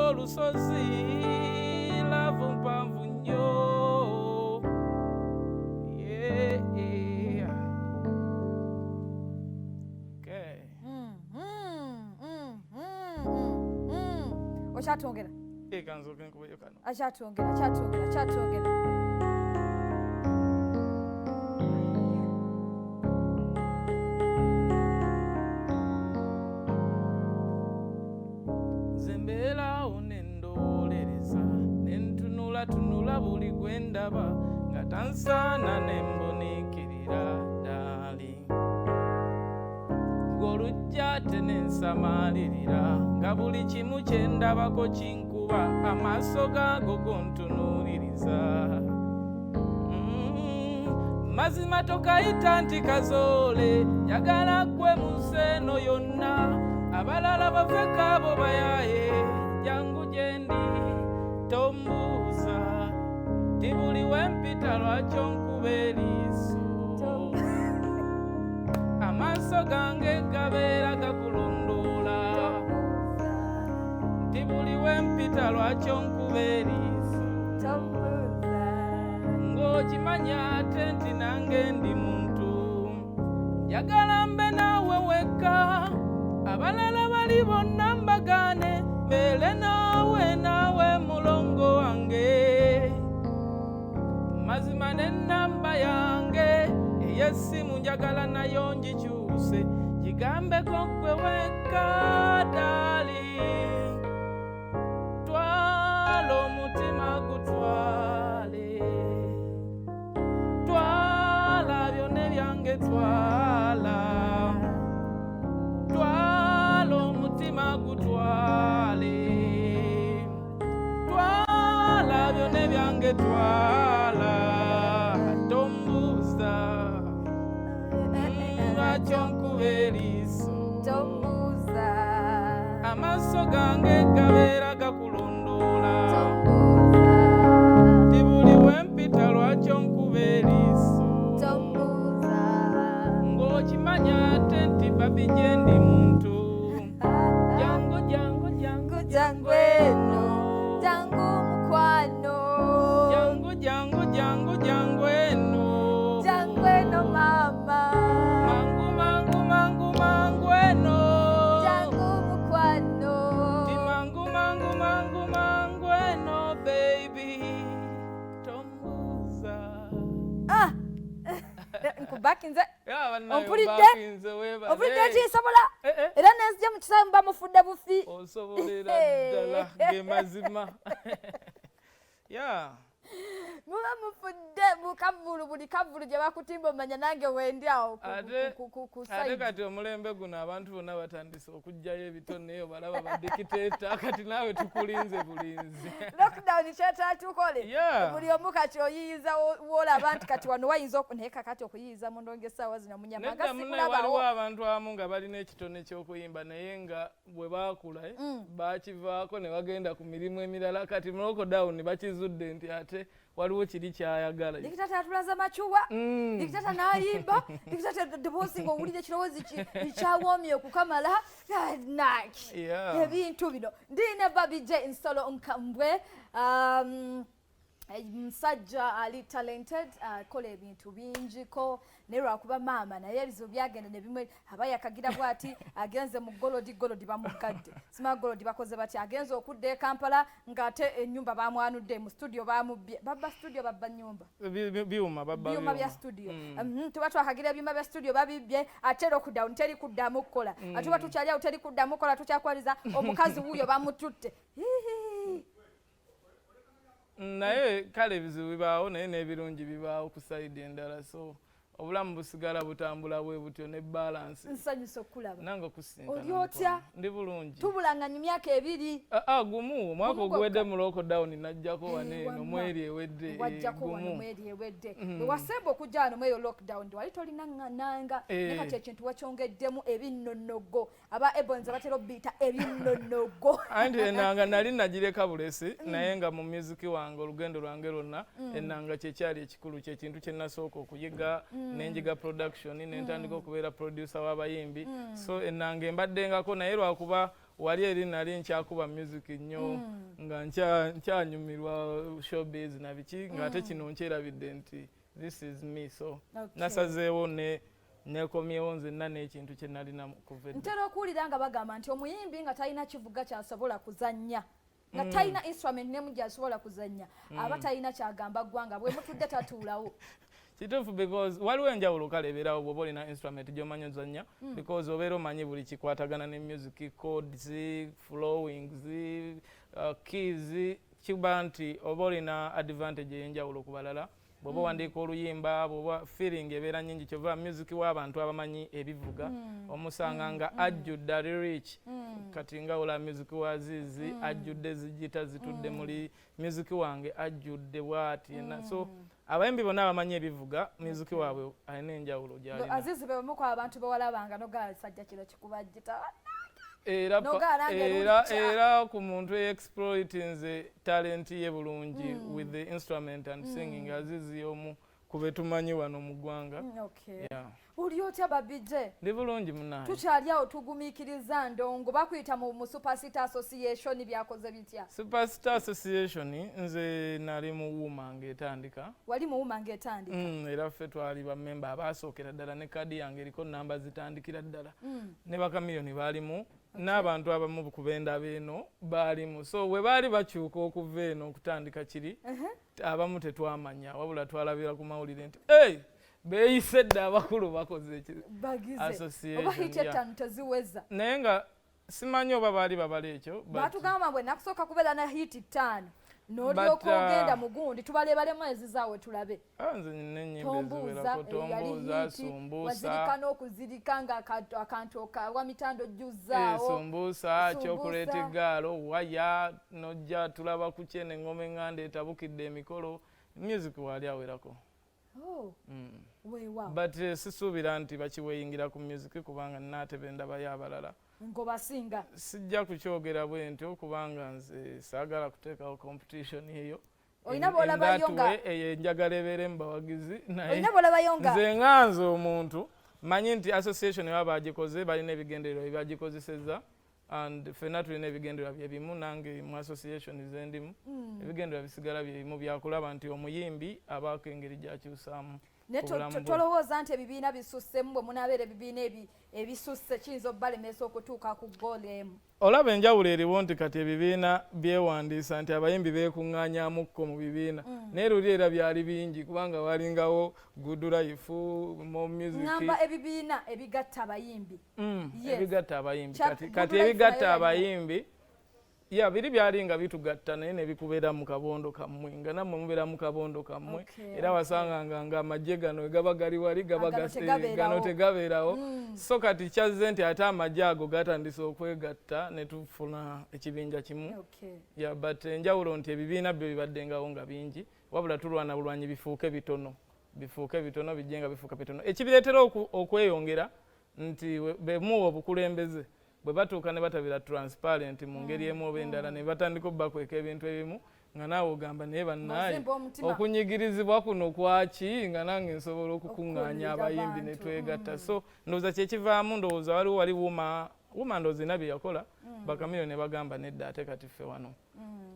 Olusozi love mpanvu nnyo. Yeah. Okay. Okyatwongera. Kanzooke nkubeyo kano. Akyatwongera, akyatwongera, akyatwongera. Nze mbeeraawo ne ndowoolereza, ne ntunulatunula buli gwe ndaba nga tansaana, ne mboniikirira ddaali gw'olujja, ate ne nsamaalirira nga buli kimu kye ndabako kinkuba amaaso gaago gontunuuliriza. Mazima tokayita nti kazoole, njagala ggwe mu nsi eno yonna, abalala baveko abo bayaaye. Jangu gye ndi, tombuuza ti buli wempita lwaki onkuba eriiso. Amaaso gange gabeera gakulondoola nti buli wempita lwaki onkuba eriiso, ng'okimanya ate nti nange ndi muntu. Njagala mbe naawe wekka, abalala bali bonna mbagaane, mbeere naawe, naawe mulongo wange. Mazima n'ennamba yange ey'essimu njagala nayo ngikyuse, gigambeko ggwe wekka. Darling, twala omutima, gutwale, twala byonna ebyange, twala, twala omutima, gutwale, twala byonna ebyange, twala. Tombuuza lwaki onkuba eriiso. Tombuuza. Amaaso gange gabeera gakulondoola Tombuuza. Ti buli wempita lwaki onkuba eriiso, Tombuuza. Ng'okimanya ate nti babi gye ndi muntu. Jangu, jangu, jangu. Jangu eno, jangu mukwano. Jangu, jangu, jangu, jangu eno. Jangu eno mama. Mangu, mangu, mangu, mangu eno. Jangu mukwano. Ti mangu, mangu, mangu, mangu eno, baby, tombuuza. Ah! Nkubakinze. Ya, bannaye. Ompulidde? Obakinze, weebale. Ompulidde nti nsobola? Eh, eh. Era nenzija mu kisaawe muba mufudde bufi. Osobolera ddala, ge mazima ya. Muba mufudde mukavulu, buli kavulu gye bakutimba omanya nange wendi awo ku Ate side. Kati omulembe guno abantu bonna batandise okuggyayo ebitone, obalaba badikiteeta. Kati naawe tukulinze bulinzi. Lockdown kyetatukole. Buli omu kati oyiyiza woolaba nti kati wano wayinza naye kakati okuyiyiza mu ndongo essaawa zino munyama nga Nedda munnaye, waliwo sikulabawo. Abantu abamu nga balina ekitone ky'okuyimba, naye nga bwe baakula bakivaako ne bagenda ku mirimu emirala. Kati mu lockdown bakizudde nti ate waliwo kiri kyayagala. Dikitata atulaza macuwa. Dikitata n'ayimba, dikitata eddoboozi ng'owulira ekirowoozi kyawoomye okukamala naki. Ebintu bino ndine Babi J Nsolo Nkambwe, musajja ali talented, akola ebintu bingiko, naye lwakuba maama naye ebizibu byagenda nebimwe aba yakagira bwati agenze mu golodi, golodi bamugadde, sima golodi bakoze bati, agenze okudda e Kampala ng'ate ennyumba bamwanudde mu studio, bamubbye, babba studio, babba nyumba. Byuma babba. Byuma bya studio. Tuba twakagira ebyuma bya studio babibbye, ate lockdown teri kuddamu kukola. Ate tuba tukyali awo teri kuddamu kukola, tukyakwaliza omukazi wuuyo bamututte. Hihi. Naye kale ebizibu bibaawo, naye n'ebirungi bibaawo ku side endala, so obulamu busigala butambula bwe butyo ne balance. Nsanyusa okukulaba. Nange okusinkana. Oli otya? Mukwano. Ndi bulungi. Tubulanganya emyaka 2. Ah, ah, gumu omwaka Gumu oguwedde gwokka. mu lockdown najjako wano Eh, eno wamma. mweri ewedde, Wajjako wano gumu. mweri ewedde. Bwe wasemba okujja wano mweyo lockdown wali tolina nanga, naye kati ekintu wakyongeddemu ebinnonogo, aba ebons abatera obiyita ebinnonogo. Anti enanga nali nagireka bulesi, naye nga mu music wange, olugendo lwange lwonna, enanga kyekyali ekikulu, kyekintu kye nasooka okuyiga. Nenjiga production, nentandika okubeera producer w'abayimbi, so enanga embaddengako, naye lwakuba Wali eri nali nkyakuba music nnyo, nga nkyanyumirwa showbiz na biki, ng'ate kino nkyerabidde nti this is me. So nasazeewo ne nekomyewo nzenna n'ekintu kye nalina kuva edda. Ntera okuwulira nga bagamba nti omuyimbi nga talina kivuga kyasobola kuzannya, nga talina instrument nemu gyasobola kuzannya, aba talina kyagamba ggwanga, bwe mutudde tatuulawo. Kituufu, because waliwo enjawulo kale ebeerawo bw'oba olina instrument gy'omanyi ozannya, because obeera omanyi buli kikwatagana ne music, chords, flowings, keys. Kiba nti oba olina advantage ey'enjawulo ku balala bw'oba owandiika oluyimba, bw'oba feeling ebeera nnyingi. Kyova music w'abantu abamanyi ebivuga omusanga nga ajjudde, ali rich. Kati nga ola music wa Azizi ajjudde zigita zitudde muli music wange, ajjudde bw'ati yenna. So abayimbi bonna abamanyi ebivuga, music waabwe alina enjawulo gy'alina. Azizi be bamu ku abantu bewalabanga nogaa sajja kino kikuba gita. Era Nogaala nga era erulukya. Era ku muntu exploitinze talent ye bulungi with the instrument and singing, Azizi omu ku be tumanyi wano mu ggwanga. Okay. Yeah. Oli otya, Babije? Ndi bulungi, munaye. Tukyali awo tugumiikiriza ndongo. Bakuyita mu Superstar Association, byakoze bitya? Superstar Association, nze nali mu UMA ng'etandika. Wali mu UMA ng'etandika? Era ffe twali bamemba abaasookera ddala, ne kaadi yange eriko namba zitandikira ddala. Ne bakamiliyoni baalimu, n'abantu abamu ku bendaba eno baalimu. So we baali bakyuka okuva eno okutandika kiri, abamu tetwamanya, wabula twalabira ku mawulire nti hey, beeyise dda, abakulu bakoze eki Bagize association, oba hit yeah. 5 teziweza. Naye nga simanyi oba baali babala ekyo, Batugamba bwe nakusooka kubeera na hit 5 n'olyoka ogenda mu gundi tubalebalemu ezizaawe tulabe. Ah, nze nina ennyimba Tombuuza. eziwerako. Yali Tombuuza, hit. Sumbuusa. Wazirika n'okuzirika nga akantu wa mitando jjuzaawo. Sumbuusa, Sumbuusa. Chocolate Girl, Waya, nojja tulaba ku kyene, engoma eŋŋanda etabukidde emikolo. Music waali awerako. Oh, weewaawo. But sisuubira nti bakiweyingira ku music, kubanga naatebe ndabayo abalala. Ng'obasinga. Sijja kukyogera bwe ntyo, kubanga nze saagala kuteekawo competition eyo. Olina bw'olabayo nga In that way, eyo enjagala ebeere mu bawagizi, naye Olina bw'olabayo nga nze nga nze omuntu manyi nti association eba bagikoze balina ebigendererwa byebagikozeseza, and ffenna tulina ebigendererwa byebimu. Nange mu association zendimu, ebigendererwa bisigala byebimu, byakulaba nti omuyimbi abaako engeri gyakyusaamu Naye ku bulamu bwe. tolowooza nti ebibiina bisussemu? Bwe munaabeera ebibiina ebisusse kiyinza obbalemesa okutuuka ku goal emu? Olaba enjawulo eriwo nti kati ebibiina byewandiisa nti abayimbi beekuŋŋaanyamukko mu bibiina, naye luli era byali bingi, kubanga walingawo Good Life, Mo Music. Ŋŋamba ebibiina ebigatta abayimbi. Yes. Ebigatta abayimbi. Good Kati Life ebigatta nayo yaliwo. abayimbi ya biri byali nga bitugatta, naye ne bikubeera mu kabondo kammwe, nga nammwe mubeera mu kabondo kammwe. Era wasanganga nga amagye gano we gaba gali wali gaba Agano tegabeerawo. Gano tegabeerawo. So kati kyazze nti ate amagye ago gatandise okwegatta ne tufuna ekibinja kimu. Yeah, but enjawulo nti ebibiina byo bibaddengawo nga bingi, wabula tulwana bulwanyi bifuuke bitono, bifuuke bitono, bijje nga bifuuka bitono. Ekibireetera okweyongera nti bemuwa obukulembeze, bwe batuuka ne batabira transparent mu ngeri emu oba endala, ne batandika obbakweka ebintu ebimu, nga naawe ogamba naye bannaaye, Ng'ozimba omutima. okunyigirizibwa kuno kwaki, nga nange nsobola okukuŋŋaanya Okukulira abayimbi ne abantu. twegatta. So ndowooza kyekivaamu, ndowooza waliwo wali UMA ndowooza ina bye yakola, bakamiliyoni ne bagamba nedda, ate kati ffe wano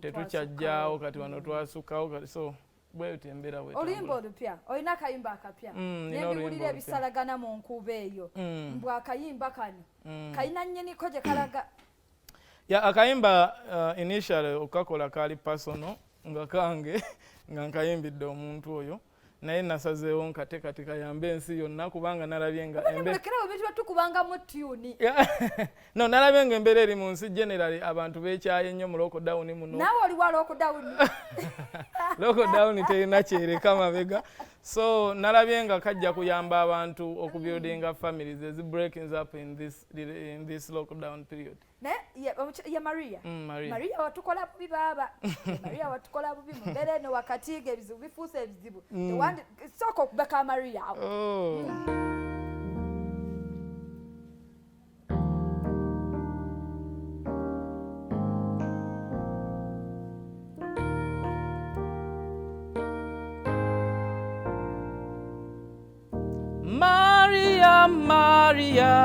tetukyajjaawo, kati wano twasukkawo kati. So bwetyo embeera Oluyimba bwetambula. olupya, olina akayimba akapya? Nina Nembiwulira oluyimba olupya. ebisalagana mu nkuuba eyo, mbw akayimba kano kalina nnyiniko gye kalaga. Ya, akayimba initially okakola kaali personal, nga kange, nga nkayimbidde omuntu oyo, naye nasazeewo nkate kati kayambe ensi yonna, kubanga nalabye nga Mulekerawo ebintu byetukubangamu tune. No, nalabye nga embeera eri mu nsi generally, abantu beekyaye nnyo mu lockdown muno. Naawe oli wa lockdown. Lockdown terina kyereka mabega, so nalabye nga kajja kuyamba abantu okubuildinga families ezi breaking up in this lockdown period. Naye ye Maria. Maria. Maria watukola bubi baaba. Ye Maria watukola bubi mu mbeera eno wakati nga ebizibu bifuuse ebizibu. Sooka okubeka Maria awo. Oh. Maria, Maria,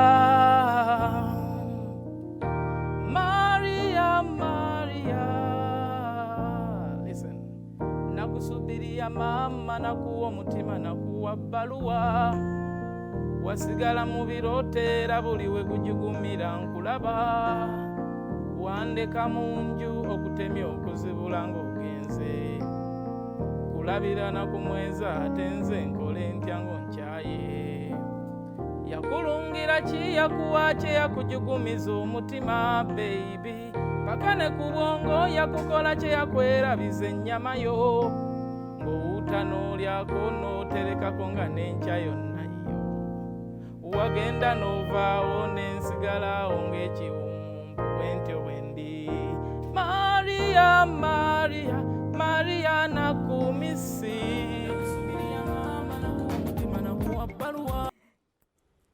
Maria mama, nakuwa omutima, nakuwa bbaluwa, wasigala mu birooto, era buli we gujugumira nkulaba. Wandeka mu nju okutemya okuzibula ng'ogenze kulabira na kumweza, ate nze nkole ntya ng'onkyaye? Yakulungira ki, yakuwa kye yakujugumiza omutima, baby, paka ne ku bwongo? Yakukola kye yakwerabiza ennyama yo, ng'owuuta n'olyako n'oterekako nga n'enkya yonna yo. Wagenda n'ovaawo n'ensigalaawo ng'ekiwumpu, bwentyo bwe ndi. Maria, Maria, Maria, nakumisi mutima, nakuwa bbaluwa.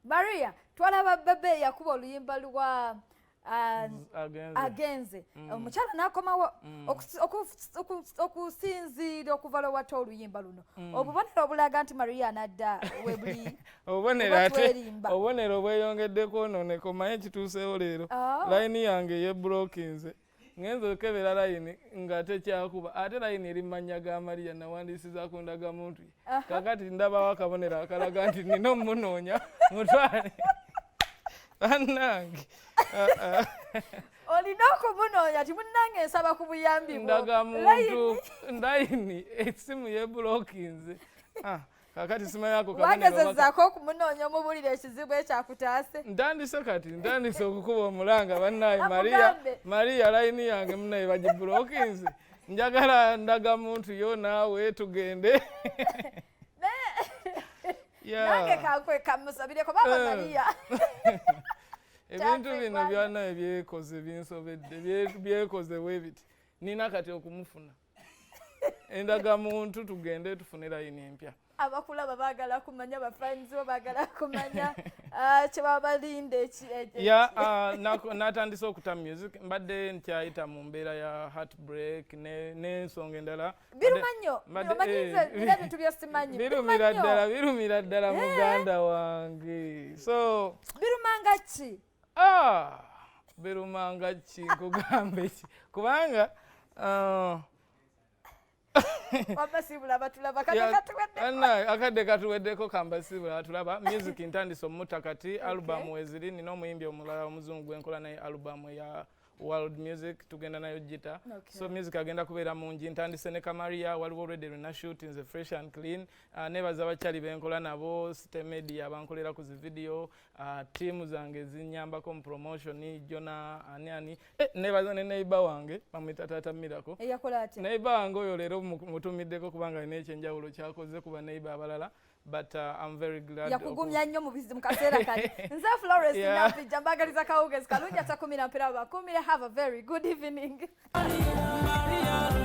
Maria, twalaba Bebe yakuba oluyimba lwa Agenze. Agenze omukyala n'akomawo. Okusinziira okuva lwewata oluyimba luno, obubonero obulaga nti Maria anadda webuli? Obubonero Oba ate twerimba? Obubonero bweyongedde kwonooneka. Omanye kituuseewo leero? Ah. Layini yange yebulokinze, ngenza okebera layini nga tekyakuba, ate layini eri mu mannya ga Mariya, nawandiisiza ku ndagamuntu ye. Kakati ndabawo akabonero akalaga nti nina omunoonya mutwale, bannange. Ah, ah. Olina okumunoonya ti munnange, nsaba ku buyambi bwo. Ndagamuntu, layini, esimu yebulokinze. Ah, kakati simanyako Wagezezaako okumunoonya omubulira ekizibu ekyakutaase? Ntandise kati, ntandise okukuba omulanga, bannaye Maria. Amugambe. Maria, layini yange munaye bagibulokinze, njagala ndagamuntu yo naawe tugende. Yeah. Nange kankwe kamusabireko baba. Eh. Maria. Ebintu bino Kyakwekwana. byanaye byekoze binsobedde, byekoze bwe biti. Nina kati okumufuna endagamuntu, tugende tufune layini empya. Abakulaba baagala kumanya, bafans bo baagala kumanya, ah, kyebaba balinda Ya, natandise okuta music, mbadde nkyayita mu mbeera ya heartbreak n'ensonga endala. Biruma nnyo. Omanyize nina ebintu byesimanyi. Birumira ddala, birumira ddala, muganda wange, so Birumanga ki? Ah, birumanga ki, nkugambe ki, kubanga Wabasiibula batulaba kade katuwedde. Akadde katuweddeko, kambasiibula batulaba. Music ntandise omuta kati, album weziri, nina omuyimbi omulala omuzungu gwenkola naye album ya world music, tugenda nayo gita. So music agenda kubeera mungi. Ntandise ne Kamaria, waliwo already lwena shoot nze fresh and clean. Nebaza abakyali benkola nabo, City Media bankolera ku zi video, team zange zinyambako mu promotion, jona ani ani, nebaza ne neighbor wange bamwita Tata Miracle. Eyakola atya? Neighbor wange oyo leero mutumiddeko kubanga alina ekyenjawulo kyakoze kuba neighbor abalala, but I'm very glad. Yakugumya nnyo mu bizibu mu kaseera kali. Nze Florence Nampijja, mbagaliza kawugezi kalungi, atakumira mpera bakumire. Have a very good evening. Maria.